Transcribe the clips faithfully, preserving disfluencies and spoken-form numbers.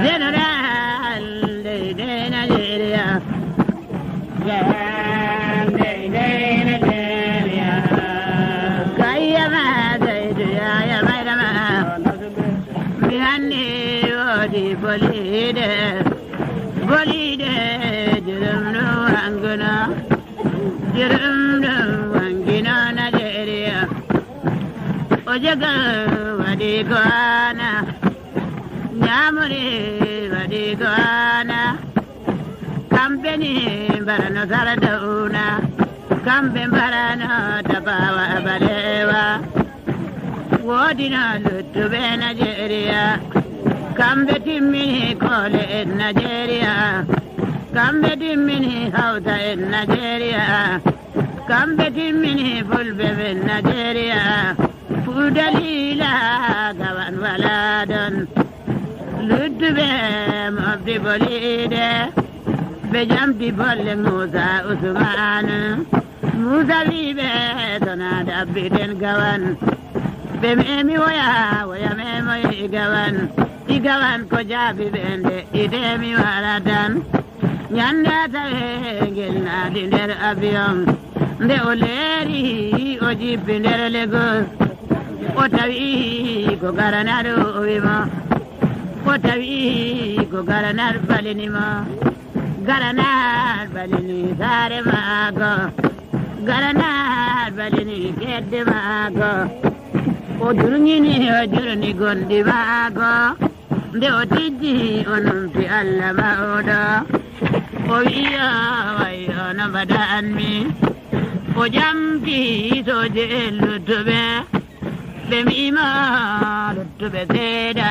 Général de, de Nigeria. Général de, de Nigeria. Kayama Zaidu, yaya Maidama. Mi hande wodi bolide. Bolide, jurum no anguna. Jurum no angina Nigeria. O jaga waɗi ko ana, ñaamori waɗi ko ana. Kamɓe ni mbarano Sardauna, kamɓe mbarano Tafawa Balewa. Woodino luttuɓe Nigeria, kamɓe timmini koole en Nigeria, kamɓe timmini Hausa en Nigeria. Kamɓe timmini fulɓe ɓen Nigeria, Fuuta Liila gawan wala ɗon. Luttuɓe mofti boliɗe, ɓe jamti bolle Muusa Usmaanu. Muusa wi'i ɓe, sona ɗaɓɓiten gawan. Ɓe memi woya, woya memoyi gawan. I gawan ko jaabi ɓe nde, i temi wara tan. Ñande a tawi ngel naati nder avion, nde o leeri o jippi nder Lagos, o tawi ko garanat o wi mo, o tawi ko garanat balini mo, garanat balini saare maako, garanat balini kedde maako, o durñini o jurni gonɗi maako. Nde o tijji, o numti Allah mawɗo. O wi'i, "Yo, wayyo, no mbaɗanmi?" O jamti sooje en luttuɓe. Ɓe mbi'i mo, "Luttuɓe seeɗa."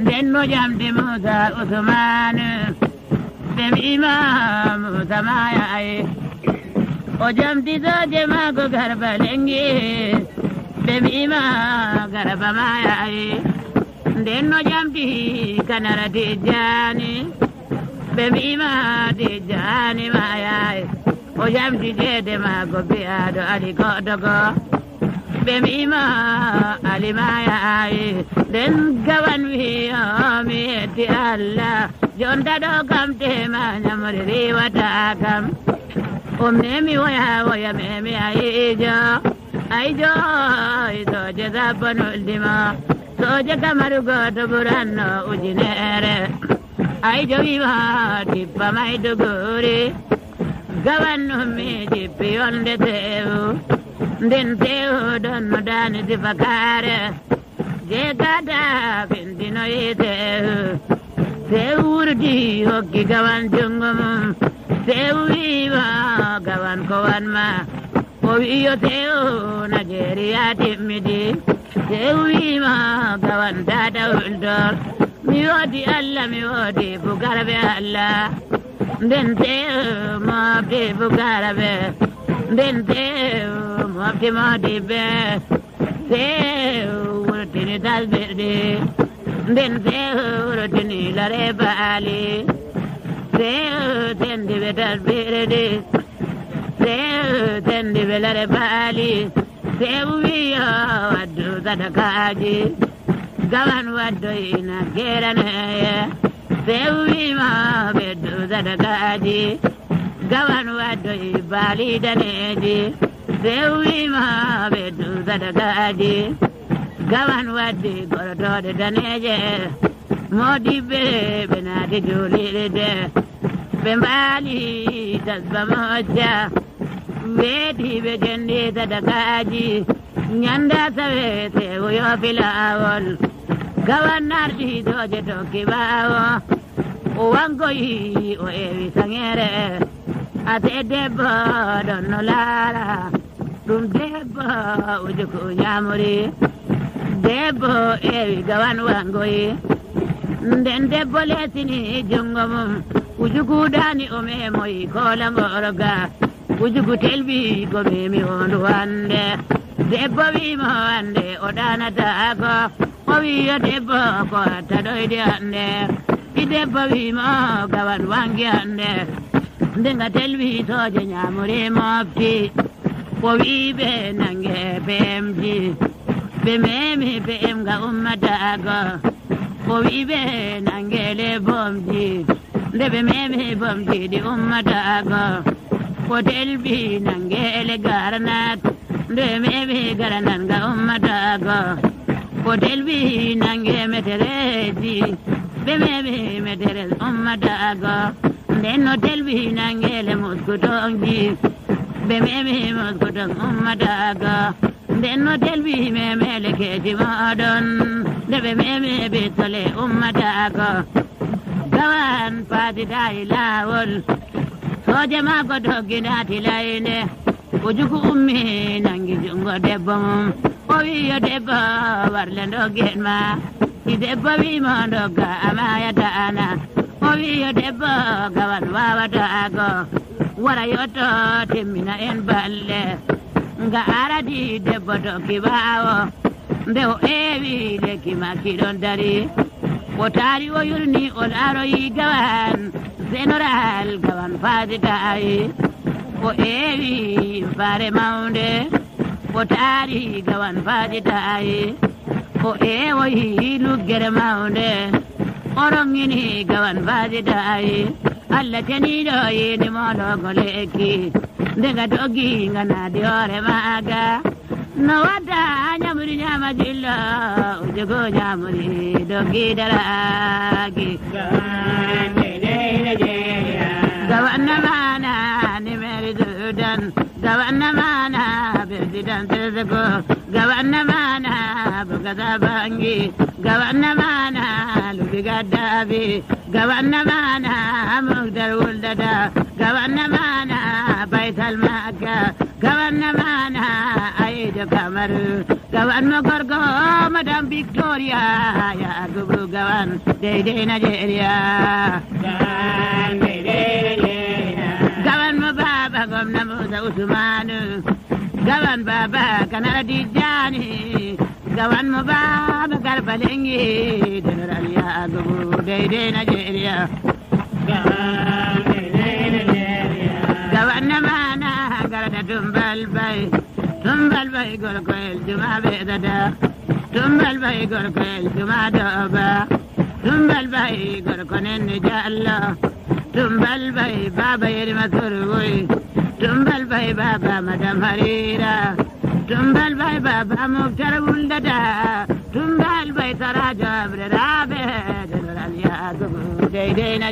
Nden o jamti Muusa Usmaanu. Ɓe mbi'i mo, "Muusa maayaay." O jamti sooje maako Garba Lengi. Ɓe mbi'i mo, "Garba maayaay." Nden o jamti Kanara Tijjaani, ɓe mbi'i mo Tijjaani maayaay. O jamti deede maako bi'aaɗo Ali Kodogo, ɓe mbi'i mo Ali maayaay. Nden gawan wi'i, "Yo, mi yetti Allah, jonta ɗo kam tema ñamri riiwata kam." O memi woya, woya memi Ayjo. Ayjo, sooje sappo nuldi mo. Sooje Kamaru gooto ɓuranno ujunere. Ayjo wi'i mo, "Tippa Maiduguri." Gawan ummi jippi yolnde Seewu. Nden Seewu ɗon no daani sifakaare. Jeegata findinoyi Seewu. Seewu wurti hokki gawan junngo mum. Seewu wi'i mo, "Gawan ko wan ma?" O wi'i, "Yo Seewu, Najeriya timmidi." Seewu wi'i mo, "Gawan, tata hultor. Mi woodi Allah, mi woodi pukarɓe Allah." Nden Seewu mofti pukarɓe. Nden Seewu mofti moodiɓɓe. Seewu wurtini tasbirɗi. Nden Seewu wurtini lare baali. Seewu sendi ɓe tasbirɗi. Seewu sendi ɓe lare baali. Seewu wi'i, "Yo waddu sadakaaji." Gawan waddoyi na geraneye. Seewu wi'i mo, "Ɓeddu sadakaaji." Gawan waddoyi baali daneeji. Seewu wi'i mo, "Ɓeddu sadakaaji." Gawan waddi gorotooɗe daneeje. Moodiɓɓe ɓe naati juulirde. Ɓe mbaali tasba mojja. Weeti ɓe jendi sadakaaji. Ñande asawe Seewu yoofi laawol. Gawan nardi sooje tokki ɓaawo. O wangoyi, o ewi saŋere. Ase debbo ɗon no laara. Ɗum debbo ujuku ñaamori. Debbo ewi gawan wangoyi. Nden debbo lesini junngo mum. Ujuku daani o memoyi koola ngorga. Ujuku telbi ko memi wondu hannde. Debbo wi'i mo hannde o ɗaanataako. O wi'i, "Yo debbo, ko hatta ɗoyde hannde?" I debbo wi'i mo, "Gawan wangi hannde." Nde nga telwi sooje ñaamori mofti. O wi'i ɓe, "Nange P M G." Ɓe memi P M ga ummataago. O wi'i ɓe nangele bomji. Nde ɓe memi bomji ɗi ummataago. O telɓi nangele garanat. Nde ɓe memi garanat ga ummataago. O telɓi nange metereeji. Ɓe memi meterees ummataago. Nden no telɓi nangele muskutonji. Ɓe memi muskutong ummataago. Nden no telɓi memele keeci mooɗon. Nde ɓe memi pistolet ummataago. Gawan faasitaayi laawol. Sooje maako doggi naati layne. O juku ummi nangi jungo debbo mum. O wi'i yo debbo warle ndoggen ma. Si debbo wi'i mo ndogga a maayata ana. O wi'i yo debbo gawan waawata ago. Wara yotto timmina en balɗe. Nga aradi debbo tokki ɓaawo. Nde o eewi lekki makki ɗon dari. O taari o yurni o laaroyi gawan. Senoral gawan faasitaayi. O eewi faare mawnde. O taari gawan faasitaayi. O eewoyi luggere mawnde. O rongini gawan faasitaayi. Allah ceniiɗo yiini moologo lekki. Nde nga doggi nga naadi hoore maaga. No wadda nyamuri nyama jillo. Ujugo nyamuri doggi daraaki. Gawan na mana ni meri Sudan. Gawan na mana President Seseko. Gawan na mana Bogasa Bangi. Gawan na mana Lubi Gaddafi. Gawan na mana Muktar Wuldada. Gawan na mana Baital Makka. Gawan na mana Aido Kamaru. Gawan mo gorko Madam Victoria. Yakubu gawan daidai Nigeria. Gawan mo baba gwamna Musa Usmanu. Gawan baba Kanara Tijjani. Gawan mo baba Garba Lengi. General Yakubu daidai Nigeria. Gawan na mana garda Tumbal Bay. Tumbal Bay gorko el juma be dada. Tumbal Bay gorko el juma doba. Tumbal Bay gorko nenne jallo. Tumbal Bay baba yeri masurwoi. Tumbal Bay baba madam Harira. Tumbal Bay baba Muktar Wuldada. Tumbal Bay tarajo abre rabe. General Yakubu daidai na